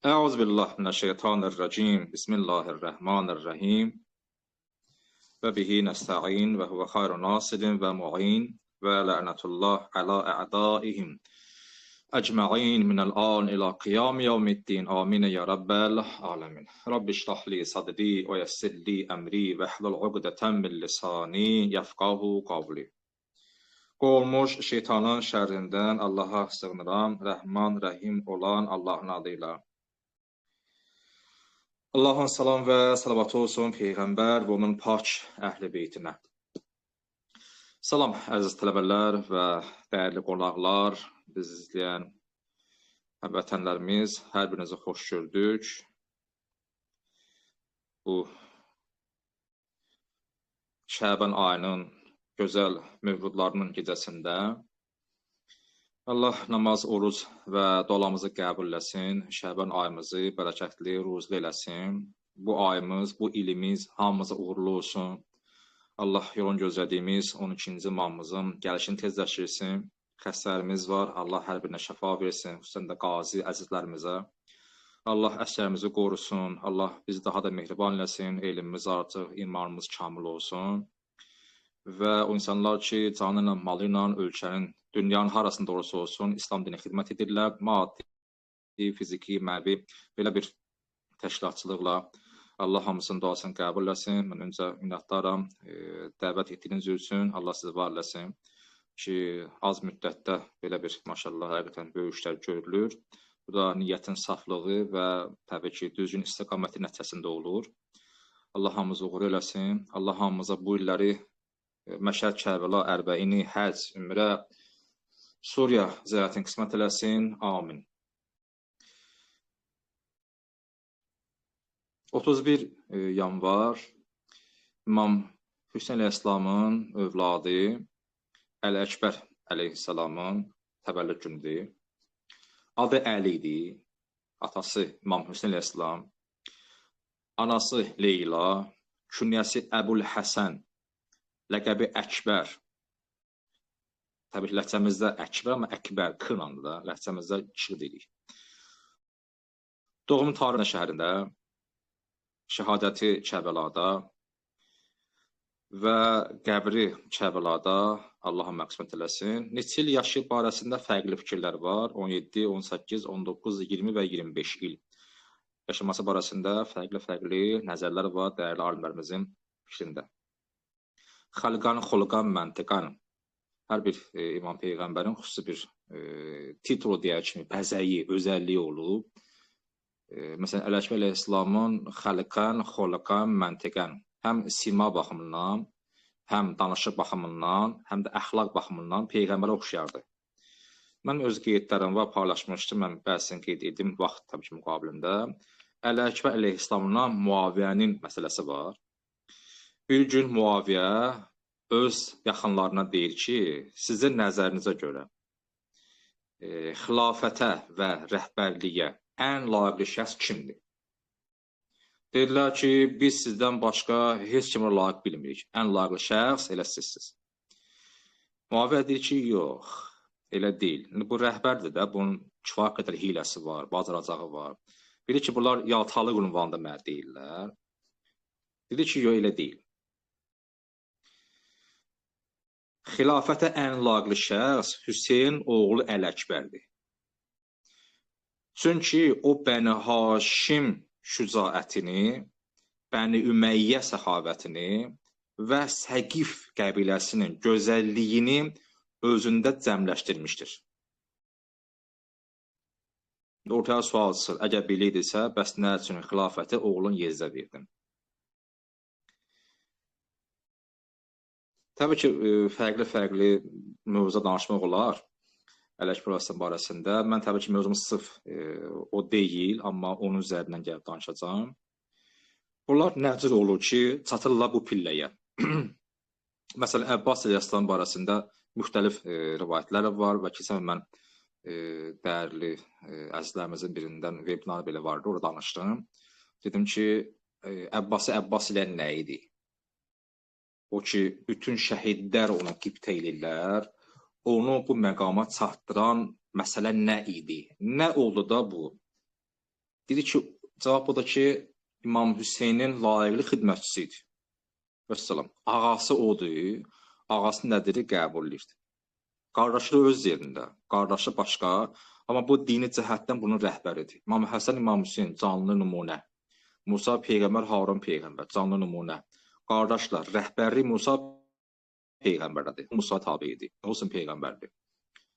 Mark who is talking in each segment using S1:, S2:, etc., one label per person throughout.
S1: Euzu billahi mineşşeytanirracim. Bismillahirrahmanirrahim. Və bihi nəsta'in və huve xayrun nasirin və mu'in və la'netullah ala a'daihim ecma'in minel an ila qiyam yevmiddin. Amin ya rabbel alamin. Rabbi şrah li sadri və yessir li əmri və hlul uqdeten min lisani yefqahu qavli. Qovulmuş şeytanın şərrindən Allaha sığınıram, Rəhman, Rəhim olan Allahın adıyla. Allahın salam və salavatı olsun Peyğəmbər və onun pak əhl-i beytinə. Salam əziz tələbələr və dəyərli qonaqlar, bizi izləyən həmvətənlərimiz, hər birinizi xoş gördük. Bu Şəban ayının gözəl mövludlarının gecəsində Allah namaz, oruc və dualarımızı qəbul eləsin, Şəban ayımızı bərəkətli, ruzlu eləsin. Bu ayımız, bu ilimiz hamımıza uğurlu olsun. Allah yolun gözlədiyimiz 12-ci imamımızın gəlişini tezləşdirsin. Xəstələrimiz var, Allah hər birinə şəfa versin, xüsusən də qazi əzizlərimizə. Allah əsgərimizi qorusun, Allah bizi daha da mehriban eləsin, elmimiz artıq, imanımız kamil olsun. Və o insanlar ki, canı ilə, malı ilə ölkənin, dünyanın harasında olursa olsun, İslam dininə xidmət edirlər, maddi, fiziki, mənəvi belə bir təşkilatçılıqla Allah hamısının duasını qəbul eləsin. Mən öncə minnətdaram dəvət etdiyiniz üçün, Allah sizi var eləsin ki, az müddətdə belə bir, maşallah, həqiqətən böyük işlər görülür. Bu da niyyətin saflığı və təbii ki, düzgün istiqamətin nəticəsində olur. Allah hamımızı uğur eləsin. Allah hamımıza bu illəri Məşəd, Kərbəla, Ərbəini, Həc, Ümrə, Suriya ziyarətini qismət eləsin. Amin. 31 yanvar İmam Hüseyn əleyhissalamın övladı Əli-Əkbər əleyhissalamın təvəllüd günüdür. Adı Əli idi. Atası İmam Hüseyn əleyhissalam, anası Leyla, künyəsi Əbul Həsən, ləqəbi Əkbər. Təbii ki, ləhcəmizdə Əkbər, amma Əkbər K-landır da, ləhcəmizdə Ç deyirik. Doğum tarihi şəhərində, şəhadəti Kərbəlada və qəbri Kərbəlada, Allah'a məqsmət eləsin. Neçə il yaşı barəsində fərqli fikirlər var. 17, 18, 19, 20 və 25 il yaşaması barəsində fərqli-fərqli nəzərlər var dəyərli alimlərimizin fikrində. Xalqan, xulqan, məntiqan. Hər bir imam peyğəmbərin xüsusi bir titulu deyər kimi bəzəyi, özəlliyi olub. Məsələn, Əli-Əkbər əleyhissalamın xalqan, xulqan, məntiqan həm sima baxımından, həm danışıq baxımından, həm də əxlaq baxımından peyğəmbərə oxşayardı. Mən öz qeydlərim var, paylaşmışdım, mən bəzisini qeyd edim vaxt təbii ki, müqabilində. Əli-Əkbər əleyhissalamla Muaviyyənin məsələsi var. Bir gün Muaviyə öz yaxınlarına deyir ki, sizin nəzərinizə görə xilafətə və rəhbərliyə ən layiqli şəxs kimdir? Deyirlər ki, biz sizdən başqa heç kimə layiq bilmirik. Ən layiqli şəxs elə sizsiniz. Muaviyə deyir ki, yox, elə deyil. İndi bu rəhbərdir də, bunun kifayət qədər hiləsi var, bacaracağı var. Bilir ki, bunlar yaltalıq ünvanında mənə deyirlər. Dedi ki, yox, elə deyil. Xilafətə ən layiqli şəxs Hüseyn oğlu Əli-Əkbərdir. Çünki o Bəni Haşim şücaətini, Bəni Üməyyə səxavətini və Səqif qəbiləsinin gözəlliyini özündə cəmləşdirmişdir. Ortaya sual çıxır, əgər belə idisə, bəs nə üçün xilafəti oğlun Yezdə verdin? Təbii ki, fərqli-fərqli mövzuda danışmaq olar Əli-Əkbər əleyhissalam barəsində. Mən təbii ki, mövzumuz sırf o deyil, amma onun üzərindən gəlib danışacağam. Bunlar nə cür olur ki, çatırlar bu pilləyə? Məsələn, Əbbas əleyhissalam barəsində müxtəlif rivayətlər var və keçən mən dəyərli əzizlərimizin birindən webinar belə vardı, orada danışdım. Dedim ki, Əbbası Əbbas ilə nə idi? O ki, bütün şəhidlər ona qibtə eləyirlər, onu bu məqama çatdıran məsələ nə idi? Nə oldu da bu? Dedi ki, cavab budur ki, İmam Hüseynin layiqli xidmətçisi idi. Vəssalam. Ağası odur, ağası nədir? Qəbul edirdi. Qardaşı da öz yerində, qardaşı başqa, amma bu dini cəhətdən bunun rəhbəridir. İmam Həsən, İmam Hüseyn canlı nümunə. Musa peyğəmbər, Harun peyğəmbər canlı nümunə. Qardaşlar, rəhbərlik Musa peyğəmbərdədir. Musa tabe idi. Olsun peyğəmbərdir.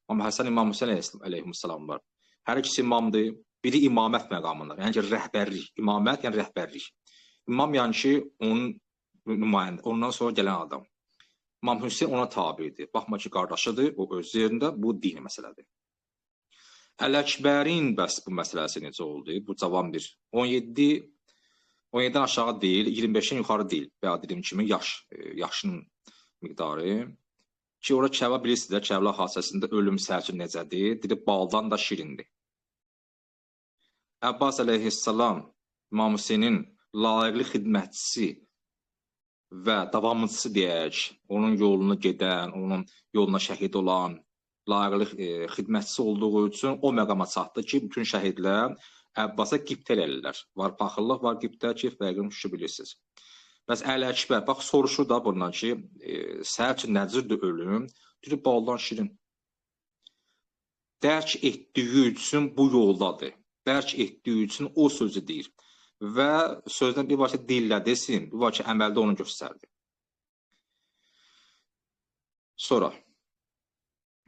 S1: İmam Həsən, İmam Hüseyn əleyhissalam var. Hər ikisi imamdır. Biri imamət məqamında, yəni ki, rəhbərlik. İmamət, yəni rəhbərlik. İmam yəni ki, onun nümayəndə, ondan sonra gələn adam. İmam Hüseyn ona tabedir. Baxma ki, qardaşıdır, o öz yerində, bu dini məsələdir. Əl-Əkbərin bəs bu məsələsi necə oldu? Bu cavan bir 17-dən aşağı deyil, 25-dən yuxarı deyil. Və dediyim kimi yaş, yaşının miqdarı. Ki, ora Kərbəla bilirsiniz də, Kərbəla hadisəsində ölüm sərçi necədir? Dedi, baldan da şirindir. Əbbas əleyhissalam İmam Hüseynin layiqli xidmətçisi və davamçısı deyək, onun yolunu gedən, onun yoluna şəhid olan, layiqli xidmətçisi olduğu üçün o məqama çatdı ki, bütün şəhidlər Əbbasa qibtə eləyirlər. Var paxıllıq, var qibtə ki, fərqini düşə bilirsiniz. Bəs Əli Əkbər, bax, soruşur da bundan ki, səhər üçün nə cürdür ölüm? Deyir, baldan şirin. Dərk etdiyi üçün bu yoldadır. Dərk etdiyi üçün o sözü deyir. Və sözdən bir var ki, dillə desin, bir var ki, əməldə onu göstərdi. Sonra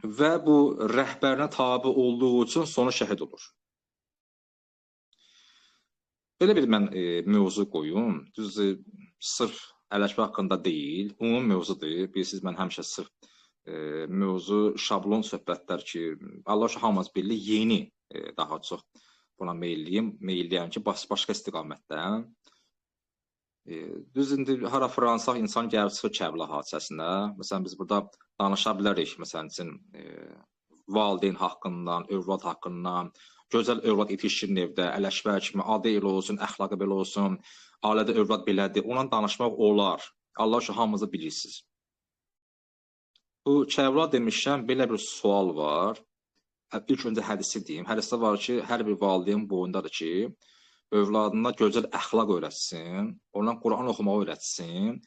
S1: və bu rəhbərinə tabi olduğu üçün sonu şəhid olur. Belə bir mən mövzu qoyum. Düzdür, sırf Əl-Əkbər haqqında deyil, ümumi mövzudur. Bilirsiniz, mən həmişə sırf mövzu, şablon söhbətlər ki, Allah şu hamımız bilir, yeni daha çox buna meyilliyim. Meyilliyəm ki, başqa istiqamətdən. Düz indi hara fırlansaq insan gəlib çıxır Kərbəla hadisəsinə. Məsələn, biz burada danışa bilərik, məsələn üçün, valideyn haqqından, övlad haqqından, gözəl övlad yetişdirin evdə, Əl-Əkbər kimi adı elə olsun, əxlaqı belə olsun, ailədə övlad belədir, onunla danışmaq olar. Allah şu hamınızı bilirsiniz. Bu Kərbəla demişkən belə bir sual var. İlk öncə hədisi deyim. Hədisdə var ki, hər bir valideyn boyundadır ki, övladına gözəl əxlaq öyrətsin, ona Quran oxumağı öyrətsin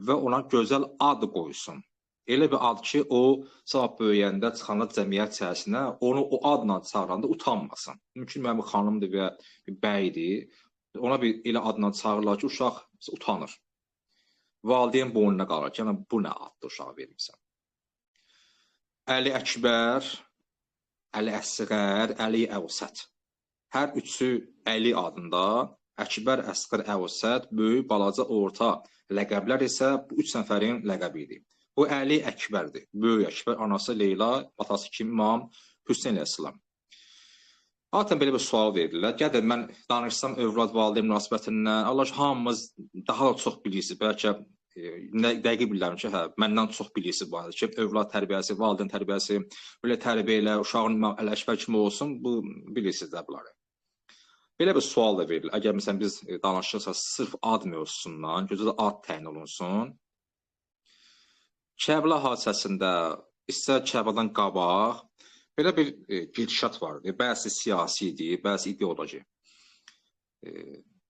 S1: və ona gözəl ad qoysun. Elə bir ad ki, o sabah böyüyəndə, çıxanda cəmiyyət içərisinə onu o adla çağıranda utanmasın. Mümkün mənim bir xanımdır və ya bir bəydir, ona bir elə adla çağırırlar ki, uşaq utanır. Valideyn boynuna qalır ki, yəni bu nə addır uşağa vermirsən. Əli Əkbər, Əli Əsğər, Əli Əvsət. Hər üçü Əli adında, Əkbər, Əsğər, Əvsət, böyük, balaca, orta ləqəblər isə bu üç nəfərin ləqəbi idi. Bu Əli Əkbərdir. Böyük Əkbər, anası Leyla, atası kim? İmam Hüseyn əleyhissalam. Adətən belə bir sual verirlər. Gəlir, mən danışsam övlad valideyn münasibətindən, Allah hamımız daha da çox bilirsiniz. Bəlkə dəqiq bilirəm ki, hə, məndən çox bilirsiniz bu arada ki, övlad tərbiyəsi, valideyn tərbiyəsi, belə tərbiyə elə, uşağın Əli Əkbər kimi olsun, bu bilirsiniz də bunları. Belə bir sual da verilir. Əgər məsələn biz danışırsa sırf ad mövzusundan, gözəl ad təyin olunsun. Kərbəla hadisəsində istər Kərbəladan qabaq belə bir gedişat vardı. Bəzi siyasi idi, bəzi ideoloji.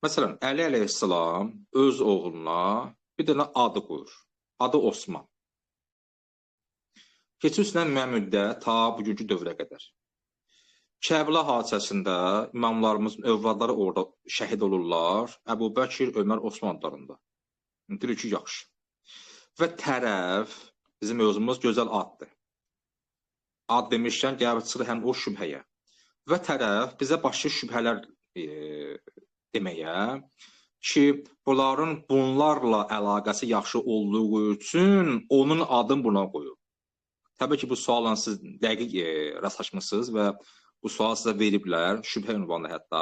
S1: Məsələn, Əli əleyhissalam öz oğluna bir dənə adı qoyur. Adı Osman. Keçir üstündən müəyyən müddət ta bugünkü dövrə qədər. Kərbəla hadisəsində imamlarımızın övladları orada şəhid olurlar. Əbu Bəkir, Ömər, Osman adlarında. Deyir ki, yaxşı. Və tərəf, bizim mövzumuz gözəl addır. Ad demişkən, gəlib çıxır həm o şübhəyə. Və tərəf bizə başqa şübhələr deməyə ki, bunların bunlarla əlaqəsi yaxşı olduğu üçün onun adını buna qoyub. Təbii ki, bu sualla siz dəqiq rastlaşmısınız və bu sual sizə veriblər, şübhə ünvanında hətta.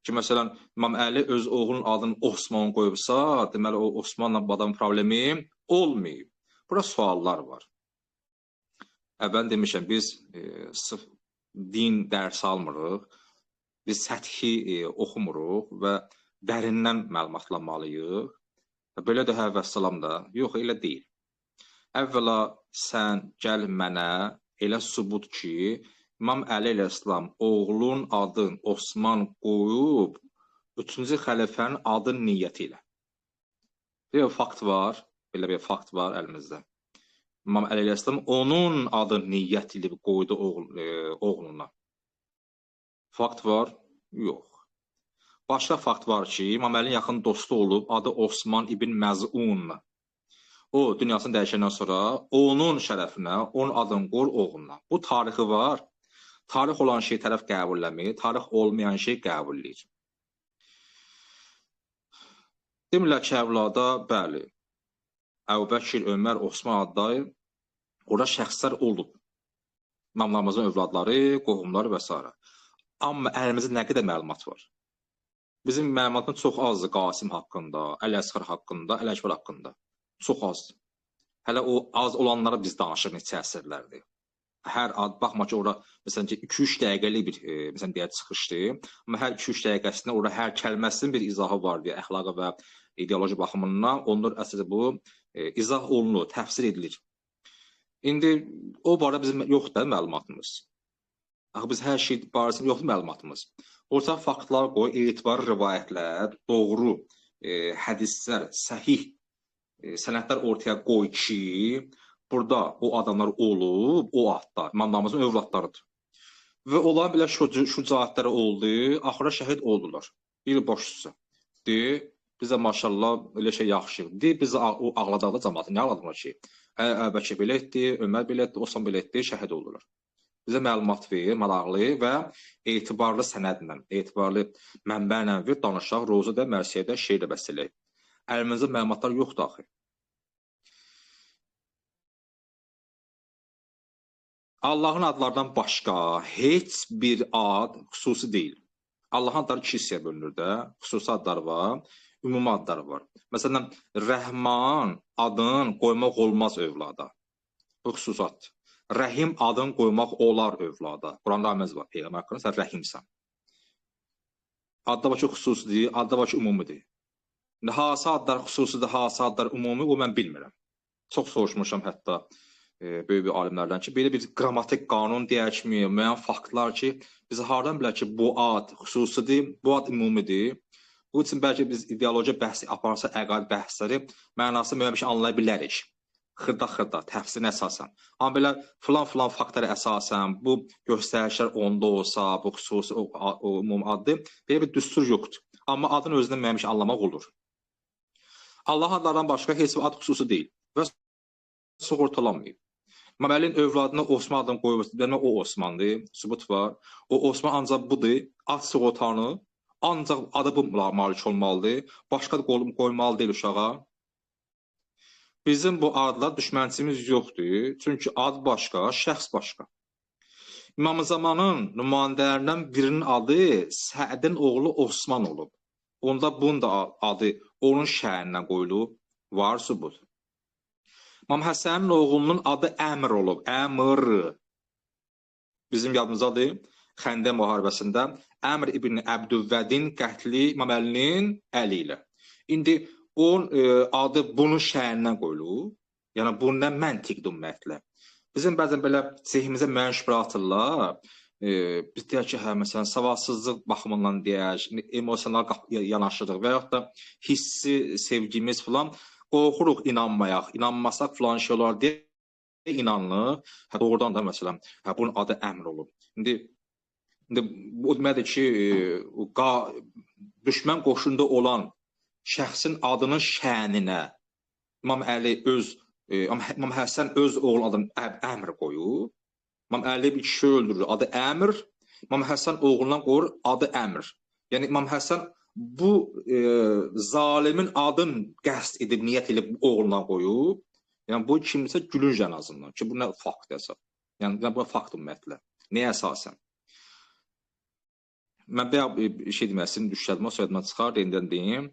S1: Ki, məsələn, İmam Əli öz oğlunun adını Osman qoyubsa, deməli, o Osmanla bu adamın problemi olmayıb. Bura suallar var. Əvvəl demişəm, biz sırf din dərsi almırıq, biz səthi oxumuruq və dərindən məlumatlanmalıyıq. Belə də hə, vəssalam da, yox, elə deyil. Əvvəla sən gəl mənə elə sübut ki, İmam Əli əleyhissalam oğlun adını Osman qoyub 3-cü xəlifənin adının niyyəti ilə. Bir fakt var, belə bir fakt var əlimizdə. İmam Əli əleyhissalam onun adını niyyət edib qoydu oğluna. Fakt var? Yox. Başqa fakt var ki, İmam Əlinin yaxın dostu olub, adı Osman ibn Məzun. O, dünyasını dəyişəndən sonra onun şərəfinə, onun adını qoyur oğluna. Bu tarixi var. Tarix olan şey tərəf qəbulləmir, tarix olmayan şey qəbulləyir. Demirlər ki, övlada, bəli, Əbu Bəkir, Ömər, Osman adları orada şəxslər olub. İmamlarımızın övladları, qohumları və s. Amma əlimizdə nə qədər məlumat var? Bizim məlumatımız çox azdır Qasim haqqında, Əli Əsğər haqqında, Əli Əkbər haqqında. Çox azdır. Hələ o az olanlara biz danışırıq neçə əsrlərdir. Hər ad, baxma ki, ora məsələn ki, 2-3 dəqiqəlik bir məsələn deyək çıxışdır. Amma hər 2-3 dəqiqəsində ora hər kəlməsinin bir izahı var deyə əxlaqa və ideoloji baxımından onlar əslində bu izah olunur, təfsir edilir. İndi o barədə bizim yoxdur da məlumatımız. Axı biz hər şey barəsində yoxdur məlumatımız. Orta faktlar qoy, etibarlı rivayətlər, doğru hədislər, səhih sənədlər ortaya qoy ki, burada o adamlar olub, o adda, imamlarımızın övladlarıdır. Və onların belə şücaətləri oldu, axıra şəhid oldular. Bir boşsa. Bizə maşallah elə şey yaxşı. Biz o ağladaq da cəmaatı, nə ağladılar ki? Əbu Bəkir belə etdi, Ömər belə etdi, Osman belə etdi, şəhid oldular. Bizə məlumat verir, maraqlı və etibarlı sənədlə, etibarlı mənbə ilə ver, danışaq, roza da, mərsiyədə, şeirdə bəs eləyək. Əlimizdə məlumatlar yoxdur axı. Allahın adlardan başqa heç bir ad xüsusi deyil. Allahın adları iki hissəyə bölünür də. Xüsusi adlar var, ümumi adlar var. Məsələn, Rəhman adını qoymaq olmaz övlada. Bu xüsusi addır. Rəhim adını qoymaq olar övlada. Quranda ayəmiz var, Peyğəmbər haqqında sən rəhimsən. Adda var ki, xüsusidir, adda var ki, ümumidir. İndi hansı adlar xüsusidir, hansı adlar ümumi, o mən bilmirəm. Çox soruşmuşam hətta böyük bir alimlərdən ki, belə bir qrammatik qanun deyək kimi, müəyyən faktlar ki, biz hardan bilək ki, bu ad xüsusidir, bu ad ümumidir. Bu üçün bəlkə biz ideoloji bəhsi aparsa, əqaid bəhsləri mənası müəyyən bir şey anlaya bilərik. Xırda-xırda, təfsirinə əsasən. Amma belə filan-filan faktlara əsasən, bu göstərişlər onda olsa, bu xüsusi o ümumi addır, belə bir düstur yoxdur. Amma adın özündən müəyyən bir şey anlamaq olur. Allah adlardan başqa heç bir ad xüsusi deyil və sığortalanmayıb. İmam Əlinin övladına Osman adını qoyub, demək o Osmandır, sübut var. O Osman ancaq budur, ad sığortanı, ancaq adı bu malik olmalıdır, başqa da qoymalı deyil uşağa. Bizim bu adla düşmənçimiz yoxdur, çünki ad başqa, şəxs başqa. İmam Zamanın nümayəndələrindən birinin adı Səədin oğlu Osman olub. Onda bunun da adı onun şənindən qoyulub, var sübut. İmam Həsənin oğlunun adı Əmr olub, Əmr. Bizim yadımızdadır, Xəndək müharibəsində Əmr ibn Əbdüvədin qətli İmam Əlinin əli ilə. İndi onun adı bunun şənindən qoyulub, yəni bu nə məntiqdir ümumiyyətlə. Bizim bəzən belə zehnimizə müəyyən şübhə atırlar. Biz deyək ki, hə, məsələn, savadsızlıq baxımından deyək, emosional yanaşırıq və yaxud da hissi sevgimiz filan, qorxuruq inanmayaq, inanmasaq filan şey olar deyə inanılır. Hə, doğrudan da məsələn, hə, bunun adı Əmr olub. İndi bu deməkdir ki, düşmən qoşunda olan şəxsin adının şəninə İmam Əli öz, İmam Həsən öz oğlunun adını Əmr qoyub. İmam Əli bir kişi öldürür, adı Əmr. İmam Həsən oğlundan qoyur, adı Əmr. Yəni İmam Həsən bu zalimin adını qəsd edib, niyyət edib oğluna qoyub. Yəni bu kimsə gülünc ən azından ki, bu nə fakt əsas. Yəni bu fakt ümumiyyətlə. Nəyə əsasən? Mən bayaq bir şey demək istəyirəm, düşlədim, o soyadıma çıxar, indidən deyim.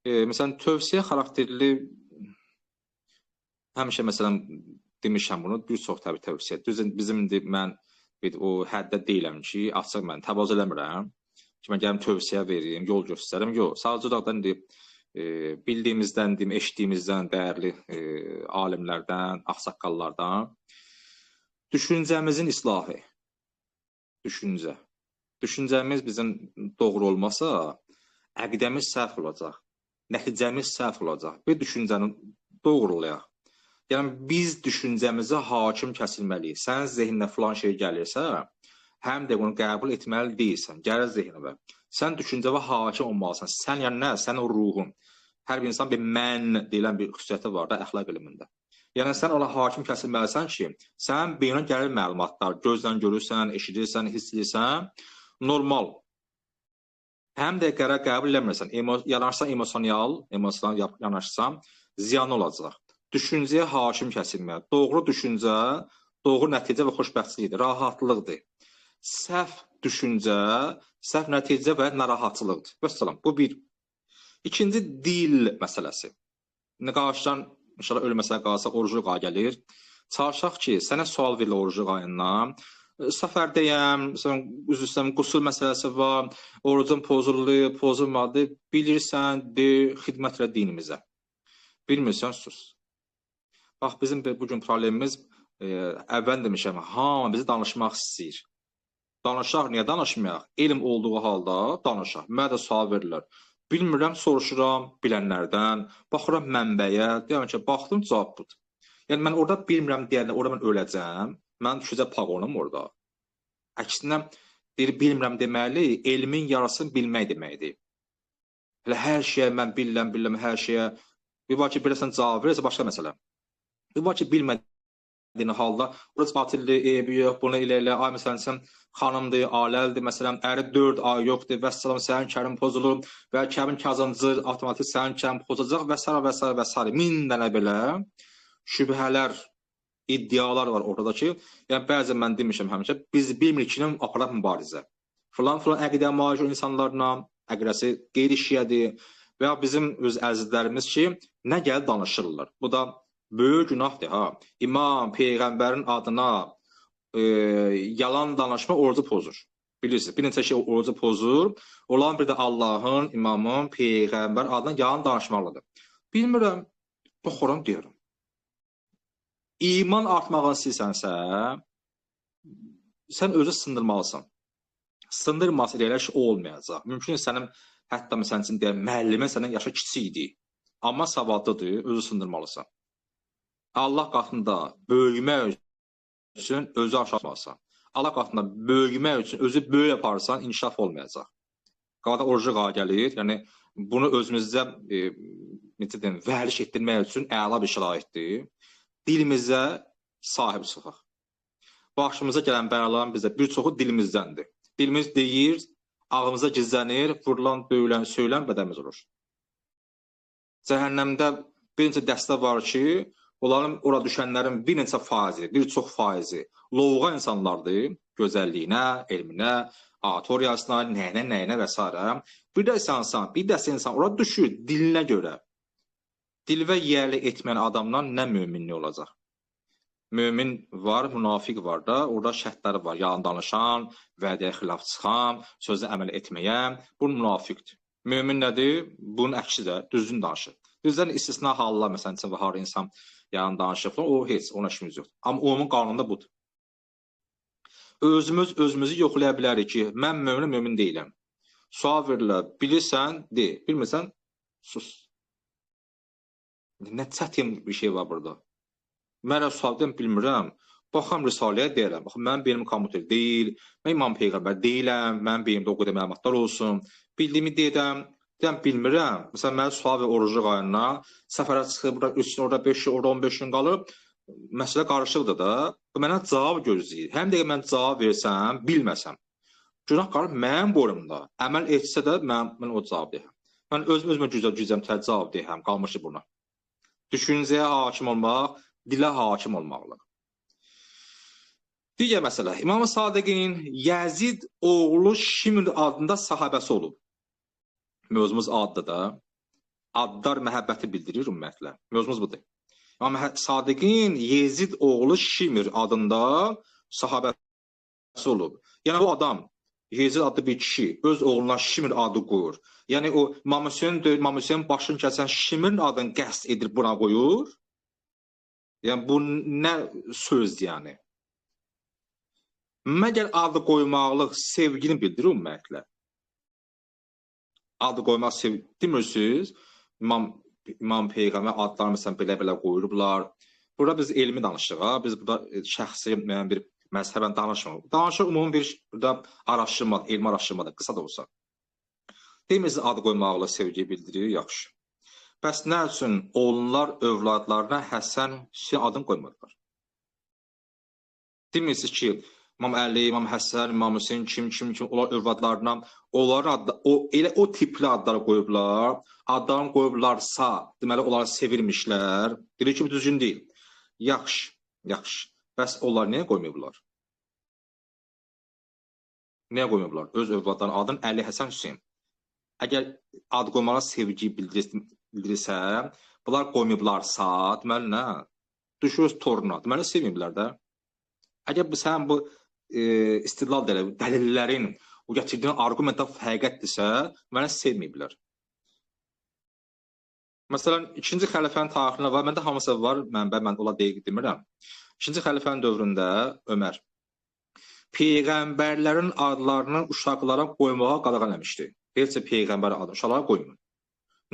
S1: Məsələn, tövsiyə xarakterli həmişə məsələn demişəm bunu, bir çox təbii tövsiyə. Düz bizim indi mən bir o həddə deyiləm ki, açıq mən təvazö eləmirəm ki, mən gəlim tövsiyə verim, yol göstərim. Yox, sadəcə olaraq indi bildiyimizdən, deyim, eşitdiyimizdən, dəyərli alimlərdən, ağsaqqallardan düşüncəmizin islahı. Düşüncə. Düşüncəmiz bizim doğru olmasa, əqidəmiz səhv olacaq, nəticəmiz səhv olacaq. Bir düşüncəni doğrulayaq. Yəni, biz düşüncəmizə hakim kəsilməliyik. Sənin zehninə filan şey gəlirsə, həm də bunu qəbul etməli deyilsən, gəlir zehinə. Sən düşüncəvə hakim olmalısan. Sən yəni nə? Sənin o ruhun. Hər bir insan bir mən deyilən bir xüsusiyyəti var da əxlaq elmində. Yəni, sən ona hakim kəsilməlisən ki, sənin beyninə gəlir məlumatlar, gözlə görürsən, eşidirsən, hiss edirsən, normal. Həm də qərar qəbul eləmirsən, yanaşsan emosional yanaşsan, ziyan olacaq. Düşüncəyə hakim kəsilməyə. Doğru düşüncə, doğru nəticə və xoşbəxtçilikdir, rahatlıqdır. Səhv düşüncə, səhv nəticə və narahatçılıqdır. Vəssalam, bu bir. İkinci, dil məsələsi. Qarşıdan, inşallah ölməsə qalsa, orucluq ayı gəlir. Çalışaq ki, sənə sual verilir orucluq ayından. Səfərdəyəm, üzr istəyirəm, qusul məsələsi var, orucun pozuldu, pozulmadı. Bilirsən, de, xidmət elə dinimizə. Bilmirsən, sus. Bax, bizim bugün problemimiz, əvvəl demişəm, hamı bizi danışmaq istəyir. Danışaq, niyə danışmayaq? Elm olduğu halda danışaq. Mənə də sual verirlər. Bilmirəm, soruşuram bilənlərdən, baxıram mənbəyə, deyirəm ki, baxdım, cavab budur. Yəni, mən orada bilmirəm deyəndə, orada mən öləcəm, mən düşəcək paqonum orada. Əksinə, deyir, bilmirəm deməli, elmin yarısını bilmək deməkdir. Elə hər şeyə mən bilirəm, hər şeyə. Bir var ki, biləsən cavab verirsə, başqa məsələ. Bir var ki, bilmədiyini halda, orası batildir, eybi yox, bunu elə-elə, ay məsələn, sən xanımdır, aləlidir, məsələn, əri 4 ay yoxdur, vəssalam, sənin kərin pozulur və kərin kazancı avtomatik sənin kərin pozacaq və s. və s. və s. Min dənə belə şübhələr, iddialar var orada ki, yəni bəzən mən demişəm həmişə, biz bilmirik ki, aparaq mübarizə. Filan-filan əqidə malik insanlarla, əqidəsi qeyri-şiədir və ya bizim öz əzizlərimiz ki, nə gəlir danışırlar. Bu da böyük günahdır, ha. İmam, peyğəmbərin adına yalan danışma orucu pozur. Bilirsiniz, bir neçə şey orucu pozur. Olan bir də Allahın, imamın, peyğəmbər adına yalan danışmalıdır. Bilmirəm, oxuram deyirəm. İman artmağı istəyirsənsə, sən özü sındırmalısan. Sındırmasa elə şey olmayacaq. Mümkün sənin, hətta məsələn üçün deyək, müəllimin səndən yaşı kiçik idi. Amma savadlıdır, özü sındırmalısan. Allah qatında böyümək üçün özü aşamalısan. Allah qatında böyümək üçün özü böyük yaparsan, inkişaf olmayacaq. Qalada orucu qala gəlir. Yəni, bunu özümüzdə necə deyim, vərdiş etdirmək üçün əla bir şəraitdir. Dilimizə sahib çıxaq. Başımıza gələn bəlaların bizə bir çoxu dilimizdəndir. Dilimiz deyir, ağımıza gizlənir, vurulan, döyülən, söylən bədəmiz olur. Cəhənnəmdə bir neçə dəstə var ki, onların ora düşənlərin bir neçə faizi, bir çox faizi lovğa insanlardır, gözəlliyinə, elminə, auditoriyasına, nəyinə, nəyinə və s. Bir dəstə insan ora düşür dilinə görə. Dilvə yiyəli etməyən adamdan nə möminlik olacaq? Mömin var, münafiq var da, orada şərtləri var. Yalan danışan, vədəyə xilaf çıxan, sözə əməl etməyən, bu münafiqdir. Mömin nədir? Bunun əksi də düzgün danışır. Düzdən istisna hallar, məsələn, üçün var insan yalan danışır, o heç, ona işimiz yoxdur. Amma ümumi qanunda budur. Özümüz özümüzü yoxlaya bilərik ki, mən möminə mömin deyiləm. Sual verirlər, bilirsən, de, bilmirsən, sus. Nə çətin bir şey var burada. Mənə sual deyəm, bilmirəm. Baxam Risaləyə deyirəm. Baxın, mənim beynim kompüter deyil, mən imam peyğəmbər deyiləm, mənim beynimdə o qədər məlumatlar olsun. Bildiyimi deyirəm, deyirəm, bilmirəm. Məsələn, mənə sual ver orucluq ayından, səfərə çıxıb, burada 3 gün, orada 5 gün, orada 15 gün qalıb. Məsələ qarışıqdır da. Bu mənə cavab gözləyir. Həm də mən cavab versəm, bilməsəm. Günah qalır mənim boynumda. Əməl etsə də mən o cavab deyirəm. Mən özüm-özümə gücəm cavab deyirəm, qalmışı buna. Düşüncəyə hakim olmaq, dilə hakim olmaqlıq. Digər məsələ, İmam Sadiqin Yəzid oğlu Şimr adında sahabəsi olub. Mövzumuz addır da. Adlar məhəbbəti bildirir ümumiyyətlə. Mövzumuz budur. İmam Sadiqin Yezid oğlu Şimr adında sahabəsi olub. Yəni bu adam, Yezid adlı bir kişi öz oğluna Şimr adı qoyur. Yəni o İmam Hüseyin deyil, İmam Hüseyin başını kəsən Şimrin adını qəsd edir, buna qoyur. Yəni bu nə sözdür yəni? Məgər adı qoymaqlıq sevgini bildirir ümumiyyətlə? Adı qoymaq sevgi demirsiniz? İmam Peyğəmbər adlarını məsələn belə-belə qoyulublar. Burada biz elmi danışırıq, ha? Biz burada şəxsi müəyyən bir məzhəbən danışmırıq. Danışıq ümumi bir burada araşdırmadır, elmi araşdırmadır, qısa da olsa. Demirsiniz adı qoymaqla sevgi bildirir, yaxşı. Bəs nə üçün onlar övladlarına Həsən, Hüseyn adını qoymurlar? Demirsiniz ki, İmam Əli, İmam Həsən, İmam Hüseyn, kim, onlar övladlarına, onların adda, elə o tipli adları qoyublar. Adlarını qoyublarsa, deməli onları sevirmişlər. Deyir ki, bu düzgün deyil. Yaxşı, yaxşı. Bəs onlar niyə qoymayıblar? Niyə qoymayıblar? Öz övladlarının adını Əli, Həsən, Hüseyn. Əgər ad qoymağa sevgi bildirirsə, bunlar qoymayıblarsa, deməli nə? Düşür öz toruna, deməli sevməyiblər də. Əgər bu sən bu istidlal dəlillərin, o gətirdiyin arqumentlər həqiqətdirsə, deməli sevməyiblər. Məsələn, ikinci xəlifənin tarixində var, məndə hamısı var, mənbə, mən ola dəqiq demirəm. İkinci xəlifənin dövründə Ömər peyğəmbərlərin adlarını uşaqlara qoymağa qadağan eləmişdi. Heç peyğəmbər adını uşaqlara qoymayın.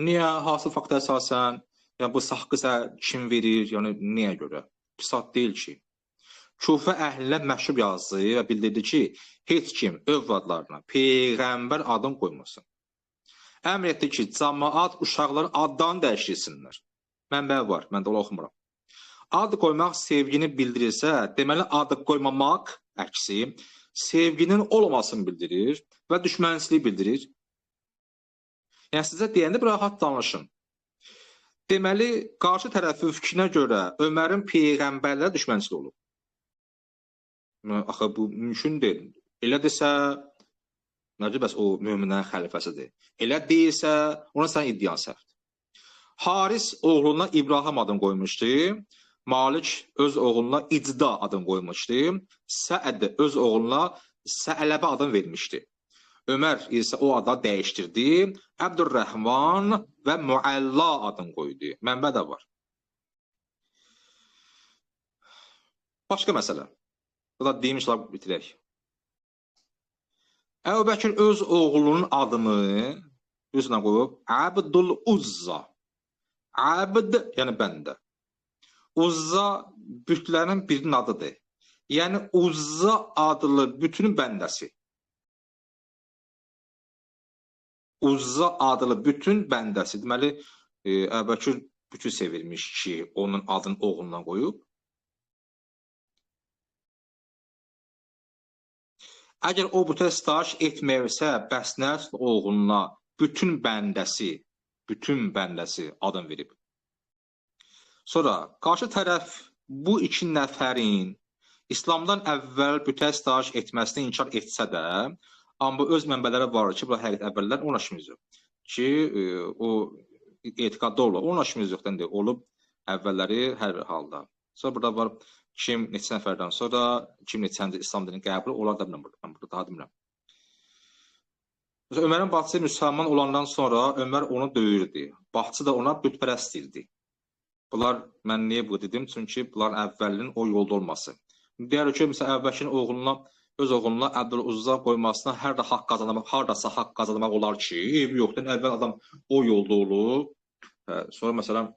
S1: Niyə? Hansı fakta əsasən? Yəni, bu haqqı kim verir? Yəni, niyə görə? Pis ad deyil ki. Kufə əhlinə məktub yazdı və bildirdi ki, heç kim övladlarına peyğəmbər adını qoymasın. Əmr etdi ki, camaat uşaqların adlarını dəyişdirsinlər. Mənbə var, mən də onu oxumuram. Ad qoymaq sevgini bildirirsə, deməli ad qoymamaq əksi sevginin olmasını bildirir və düşmənçiliyi bildirir. Yəni sizə deyəndə bir rahat danışın. Deməli, qarşı tərəfin fikrinə görə Ömərin peyğəmbərlərə düşmənçiliyi olub. Axı bu mümkün deyil. Elə desə, necə bəs o möminlərin xəlifəsidir. Elə deyilsə, ona sən iddian səhvdir. Haris oğluna İbrahim adını qoymuşdu. Malik öz oğluna İcda adını qoymuşdu. Səəd öz oğluna Səələbə adını vermişdi. Ömər isə o adı dəyişdirdi. Əbdürrəhman və Müəlla adını qoydu. Mənbə də var. Başqa məsələ. Bu da deyim inşallah bitirək. Əbu Bəkir öz oğlunun adını üzünə qoyub Əbdül Uzza. Əbd, yəni bəndə. Uzza bütlərin birinin adıdır. Yəni Uzza adlı bütünün bəndəsi. Uzza adlı bütün bəndəsi. Deməli, Əbu Bəkir bütün sevirmiş ki, onun adını oğluna qoyub. Əgər o bütə sitayiş etməyirsə, bəs nə üçün oğluna bütün bəndəsi adını verib? Sonra, qarşı tərəf bu iki nəfərin İslamdan əvvəl bütə sitayiş etməsini inkar etsə də, amma bu öz mənbələri var ki, bu həqiqət əvvəllər ona işimiz yox. Ki, o etiqadda olur, ona işimiz yoxdan deyil, olub əvvəlləri hər bir halda. Sonra burada var kim neçə nəfərdən sonra, kim neçəncə İslam dinini qəbul, onlar da bilmirəm, mən burada daha demirəm. Məsələn, Ömərin bacısı müsəlman olandan sonra Ömər onu döyürdü. Bacısı da ona bütpərəst deyirdi. Bunlar, mən niyə bu dedim? Çünki bunların əvvəlinin o yolda olması. Deyər ki, məsələn, Əbu Bəkirin oğluna, öz oğluna Əbdüluzza qoymasına hər də haqq qazanmaq, hardasa haqq qazanmaq olar ki, eybi yoxdur. Əvvəl adam o yolda olub, sonra məsələn,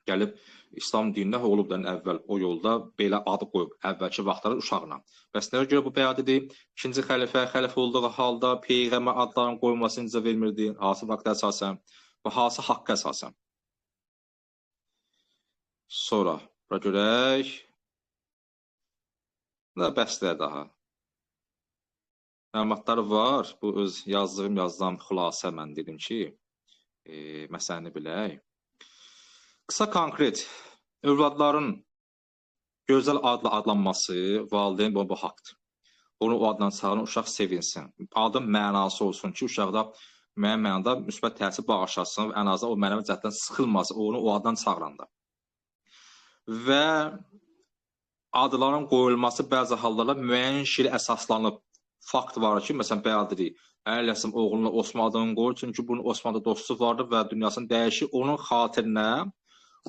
S1: gəlib İslam dininə olub da əvvəl o yolda belə adı qoyub, əvvəlki vaxtları uşağına. Bəs nəyə görə bu bəyan edir? İkinci xəlifə, xəlifə olduğu halda peyğəmbər adlarının qoyulmasını icazə vermirdi, hansı vaxta əsasən və hansı haqqa əsasən. Sonra, bura görək. Nə bəsdir daha. Məlumatlar var. Bu öz yazdığım yazılan xülasə mən dedim ki, məsələni bilək. Qısa konkret, övladların gözəl adla adlanması valideyn bu haqdır. Onu o adla çağıran uşaq sevinsin. Adın mənası olsun ki, uşaqda müəyyən mənada müsbət təsir bağışlasın və ən azından o mənəvi cəhətdən sıxılmasın, onu o addan çağıranda. Və adların qoyulması bəzi hallarda müəyyən şeylə əsaslanıb. Fakt var ki, məsələn, bəyan edirik, Əli əleyhissalam oğluna Osman adını qoyur, çünki bunun Osmanlı dostu vardı və dünyasını dəyişir. Onun xatirinə,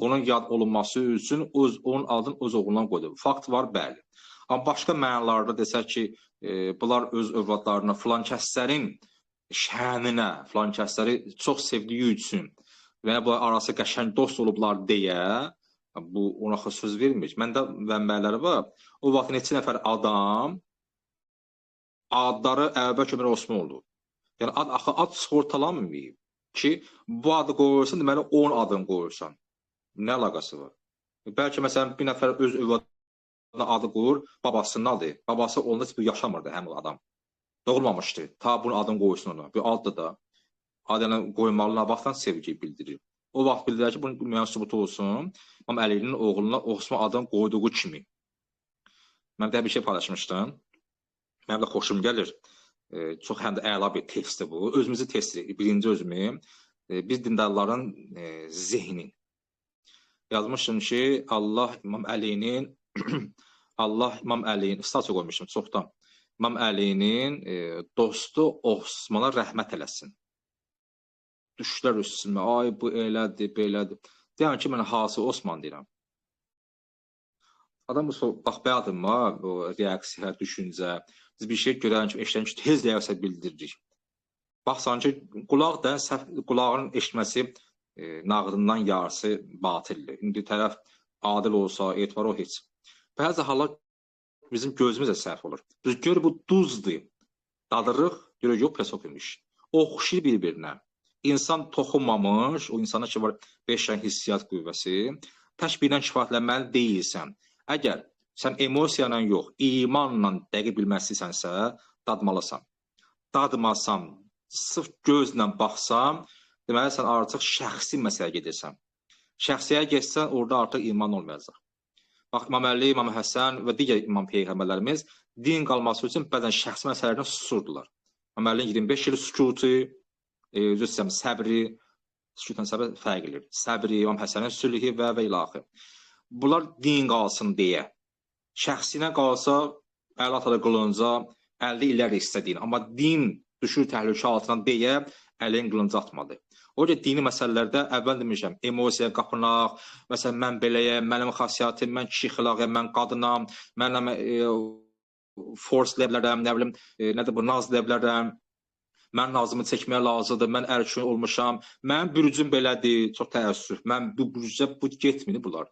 S1: onun yad olunması üçün onun adını öz oğlundan qoydu. Fakt var, bəli. Amma başqa mənalarda desək ki, bunlar öz övladlarına, filan kəslərin şəninə, filan kəsləri çox sevdiyi üçün və ya bunlar arası qəşəng dost olublar deyə bu ona söz vermir. Məndə mənbələri var. O vaxt neçə nəfər adam adları Əbubəkir, Ömər, Osman oldu. Yəni ad axı ad sığortalanmayıb ki, bu adı qoyursan, deməli onun adını qoyursan. Nə əlaqəsi var? Bəlkə məsələn bir nəfər öz övladına adı qoyur, babasının adı. Babası onda heç bir yaşamırdı həmin adam. Doğulmamışdı. Ta bunun adını qoysun ona. Bir addır da. Ad yəni qoymalı nə vaxtdan sevgi bildirir. O vaxt bildirir ki, bunun müəyyən sübutu olsun. İmam Əlinin oğluna Osman adını qoyduğu kimi. Mən də bir şey paylaşmışdım. Mənim də xoşum gəlir. Çox həm də əla bir testdir bu. Özümüzü test edirik. Birinci özümü. Biz dindarların zehni. Yazmışım ki, Allah İmam Əlinin Allah İmam Əlinin statü qoymuşum çoxdan. İmam Əlinin dostu Osmana rəhmət eləsin. Düşdülər üstümə. Ay bu elədir, belədir. Deyirəm ki, mən hansı Osman deyirəm. Adam bu bax bəyadım ha, bu reaksiya, düşüncə. Biz bir şey görən kimi, eşidən kimi tez reaksiya bildiririk. Bax sanki qulaq da səhv, qulağın eşitməsi nağdından yarısı batildir. İndi tərəf adil olsa, etibar o heç. Bəzi hallar bizim gözümüz də səhv olur. Biz gör bu duzdur. Dadırıq, görürük yox, pesok imiş. Oxşayır bir-birinə. İnsan toxunmamış, o insana ki var 5 dənə hissiyat qüvvəsi, tək birindən kifayətlənməli deyilsən. Əgər sən emosiya ilə yox, imanla dəqiq bilməsinsənsə, dadmalısan. Dadmasan, sırf gözlə baxsan, deməli sən artıq şəxsi məsələyə gedirsən. Şəxsiyə getsən, orada artıq iman olmayacaq. Bax, İmam Əli, İmam Həsən və digər imam peyğəmbərlərimiz din qalması üçün bəzən şəxsi məsələlərdən susurdular. İmam Əlinin 25 il sükutu, üzr istəyirəm, səbri, sükutla səbri fərq edir. Səbri, İmam Həsənin sülhü və ilaxır. Bunlar din qalsın deyə. Şəxsinə qalsa, əl atar qılınca, əldə illər istədiyin. Amma din düşür təhlükə altına deyə əlin qılınca atmadı. O ki, dini məsələlərdə əvvəl demişəm, emosiya qapınaq, məsələn, mən beləyəm, mənim xasiyyətim, mən kişi xilaqıyam, mən qadınam, mənəm force eləyə bilərəm, nə bilim, nədir bu, naz eləyə bilərəm, mən nazımı çəkməyə lazımdır, mən ər kişi olmuşam, mənim bürcüm belədir, çox təəssüf, mən bu bürcə bu getmir bunlar.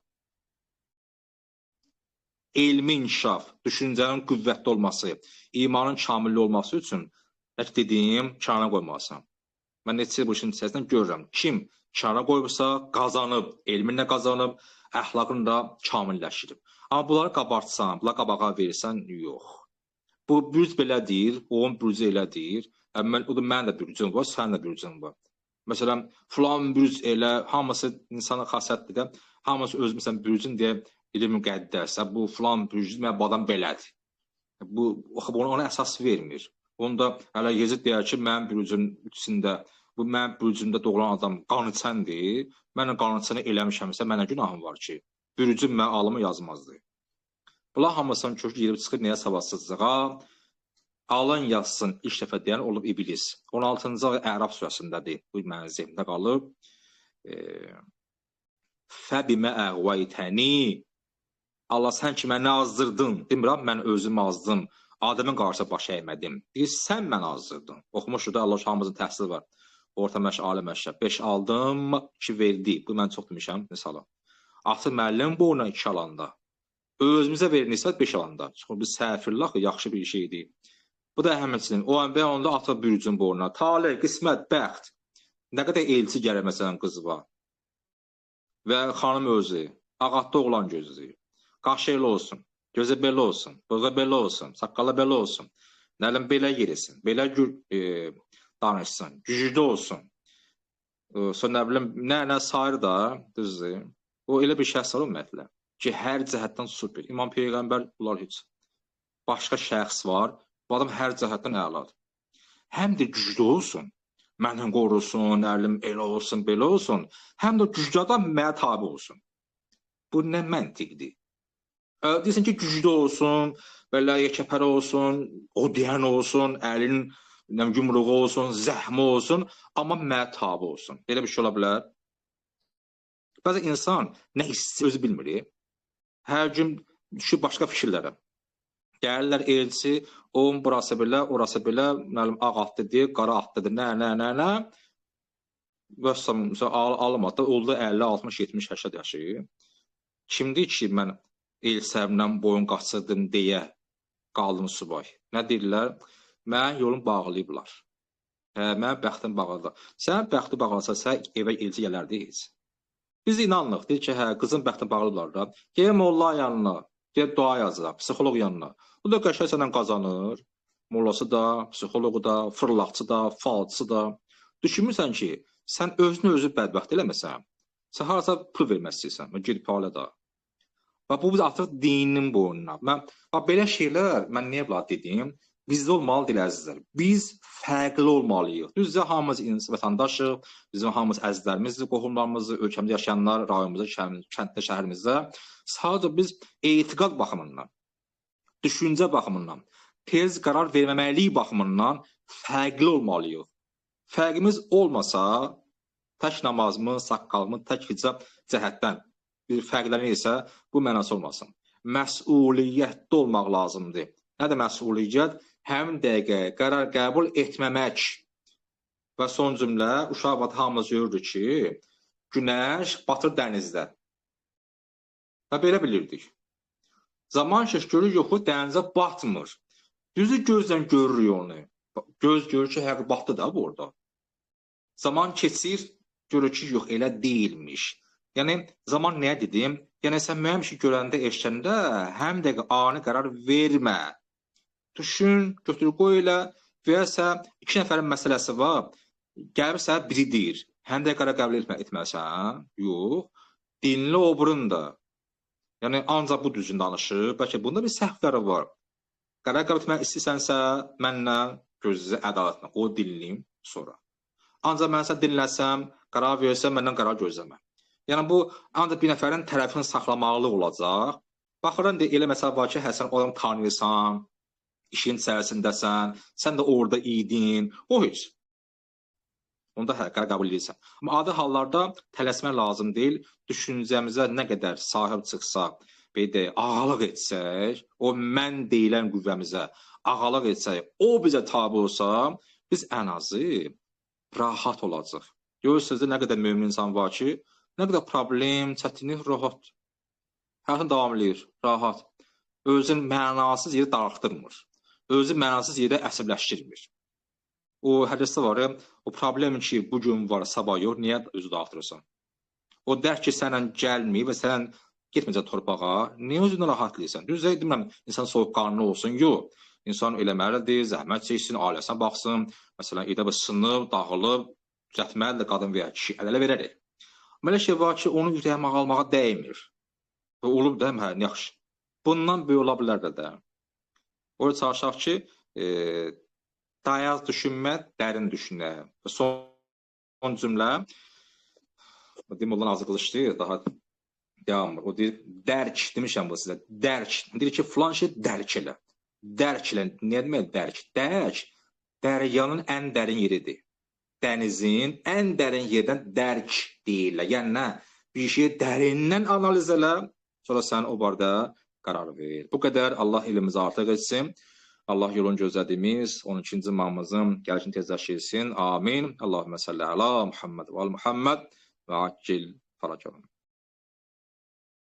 S1: Elmi inkişaf, düşüncənin qüvvətli olması, imanın kamilli olması üçün, bəlkə dediyim, kənara qoymalısan. Mən neçə il bu işin içərisində görürəm. Kim kənara qoyubsa, qazanıb, elminlə qazanıb, əxlaqını da kamilləşdirib. Amma bunları qabartsan, bunları qabağa verirsən, yox. Bu bürc belə deyir, onun bürcü elə deyir. Mən, o da mənim də bürcüm var, sənin də bürcün var. Məsələn, filan bürc elə, hamısı insanın xasiyyətdir də, hamısı öz, məsələn, bürcün deyə elm müqəddəs, bu filan bürcü, mən bu adam belədir. Bu, ona əsas vermir. Onda hələ Yezid deyər ki, mənim bürcüm içində, bu mənim bürcümdə doğulan adam qanıçəndir, mən qanıçəni eləmişəmsə, mənə günahım var ki, bürcüm mən alımı yazmazdı. Bunlar hamısının kökü girib çıxır nəyə savadsızlığa, alın yazsın ilk dəfə deyən olub iblis. 16-cı Ərab surəsindədir, bu mənim zehnimdə qalıb. Fəbimə əğvaytəni, Allah sən ki məni azdırdın, demirəm, mən özümü azdım, Adəmin qarşısına baş əymədim. Deyir, sən məni azdırdın. Oxumuşuq da, Allah hamımızın təhsili var. Orta məşq, ali məşq. 5 aldım, 2 verdi. Bu, mən çox demişəm, misala. Atı müəllim bu ona 2 alanda. Özümüzə verir nisbət 5 alanda. Çünki biz səhvirlik axı, yaxşı bir şeydir. Bu da həmçinin. O və onda ata bürcün boynuna. Talih, qismət, bəxt. Nə qədər elçi gəlir məsələn qız var. Və xanım özü, ağatda oğlan gözləyir. Qaşı elə olsun, gözə belə olsun, bığı belə olsun, saqqalı belə olsun. Nə bilim, belə yerisin, belə danışsın, güclü olsun. Sonra nə bilim, nə sayır da, düzdür. O elə bir şəxs var ümumiyyətlə ki, hər cəhətdən super. İmam Peyğəmbər bunlar heç. Başqa şəxs var, bu adam hər cəhətdən əladır. Həm də güclü olsun, məndən qorusun, nə bilim, elə olsun, belə olsun. Həm də güclü adam mənə tabi olsun. Bu nə məntiqdir? Deyirsən ki, güclü olsun, belə yekəpər olsun, o deyən olsun, əlinin yumruğu olsun, zəhmi olsun, amma mənə tabi olsun. Belə bir şey ola bilər. Bəzən insan nə hissi özü bilmir. Hər gün düşür başqa fikirlərə. Gəlirlər elçi, onun burası belə, orası belə, məlum ağ atlı deyil, qara atlıdır, nə, nə, nə, nə. Vəssalam, almadı, oldu 50, 60, 70, 80 yaşı. Kimdir ki, mən el səbəbindən boyun qaçırdım deyə qaldım subay? Nə deyirlər? Mənim yolumu bağlayıblar. Hə, mənim bəxtim bağladılar. Sənin bəxti bağlasa, sən evə elçi gələrdi heç. Biz inanlıq, deyir ki, hə, qızın bəxtini bağlayıblar da. Gəl molla yanına, gəl dua yazır, psixoloq yanına. O da qəşəng səndən qazanır. Mollası da, psixoloqu da, fırlaqçı da, falçısı da. Düşünmürsən ki, sən özünü özü bədbəxt eləməsən, sən harasa pul vermək istəyirsən, gedib hələ da. Və bu biz artıq dininin boynuna. Mən, bax, belə şeylər, mən niyə bunlar dedim? Bizdə olmalı deyil, əzizlər. Biz fərqli olmalıyıq. Düzdür, hamımız vətəndaşıq, bizim hamımız əzizlərimizdir, qohumlarımızdır, ölkəmizdə yaşayanlar, rayonumuzda, kənddə, şəhərimizdə. Sadəcə biz etiqad baxımından, düşüncə baxımından, tez qərar verməməliyik baxımından fərqli olmalıyıq. Fərqimiz olmasa, tək namazımız, saqqalımız, tək hicab cəhətdən bir fərqlənirsə, bu mənası olmasın. Məsuliyyətli olmaq lazımdır. Nədir məsuliyyət? Həmin dəqiqə qərar qəbul etməmək. Və son cümlə, uşaq vaxtı hamımız görürdük ki, günəş batır dənizdə. Və belə bilirdik. Zaman keçir, görür, yox, dənizə batmır. Düzü gözlə görürük onu. Göz görür ki, həqiqi batdı da bu orada. Zaman keçir, görür ki, yox, elə deyilmiş. Yəni, zaman nəyə dedim? Yəni, sən müəyyən bir şey görəndə, eşidəndə həm dəqiqə ani qərar vermə. Düşün, götür, qoy elə və ya sə iki nəfərin məsələsi var, gəlib sənə biri deyir. Həm də qərar qəbul etməlisən, yox, dinli obrun da. Yəni, ancaq bu düzgün danışır, bəlkə bunda bir səhvləri var. Qərar qəbul etmək istəyirsənsə, mənlə gözlə ədalətlə, o dinliyim sonra. Ancaq mən sən dinləsəm, qərar versəm, məndən qərar gözləmə. Yəni, bu, ancaq bir nəfərin tərəfini saxlamaqlı olacaq. Baxıram, elə məsələ var ki, hə, sən o adamı tanıyırsan, işin içərisindəsən, sən də orada idin, o heç. Onda hə, qərar qəbul edirsən. Amma adi hallarda tələsmək lazım deyil. Düşüncəmizə nə qədər sahib çıxsaq, belə deyək, ağalıq etsək, o mən deyilən qüvvəmizə ağalıq etsək, o bizə tabi olsa, biz ən azı rahat olacaq. Görürsünüz də nə qədər mömin insan var ki, nə qədər problem, çətinlik, rahat. Həyatını davam eləyir, rahat. Özünü mənasız yerə darıxdırmır. Özü mənasız yerə əsəbləşdirmir. O hədisdə var ya, o problem ki, bugün var, sabah yox, niyə özü darıxdırırsan? O dərd ki, sənlə gəlməyib və sənlə getməyəcək torpağa, niyə özünü rahatlayırsan? Düzdür, demirəm, insan soyuqqanlı olsun, yox. İnsan eləməlidir, zəhmət çəksin, ailəsinə baxsın. Məsələn, evdə bir sınıb, dağılıb, düzəltməlidir qadın və ya kişi, əl-ələ verərək. Amma elə şey var ki, onu ürəyimə almağa dəymir. Və olub da, hə, yaxşı. Bundan böyük ola bilər də. Orada çalışaq ki, dayaz düşünmə, dərin düşünə. Son cümlə, deyim, ondan azı qılışdı, daha devam. O deyir, dərk, demişəm bu sizə, dərk. Deyir ki, filan şey dərk elə. Dərk elə, nə demək dərk? Dərk, dəryanın ən dərin yeridir. Dənizin ən dərin yerdən dərk deyirlər. Yəni nə? Bir şeyi dərindən analiz elə, sonra sən o barədə qərar ver. Bu qədər. Allah elimizi artıq etsin. Allah yolunu gözlədiyimiz 12-ci imamımızın gəlişini tezləşdirsin. Amin. Allahümmə salli əla Muhammed və al Muhammed və accil fərəcəhum.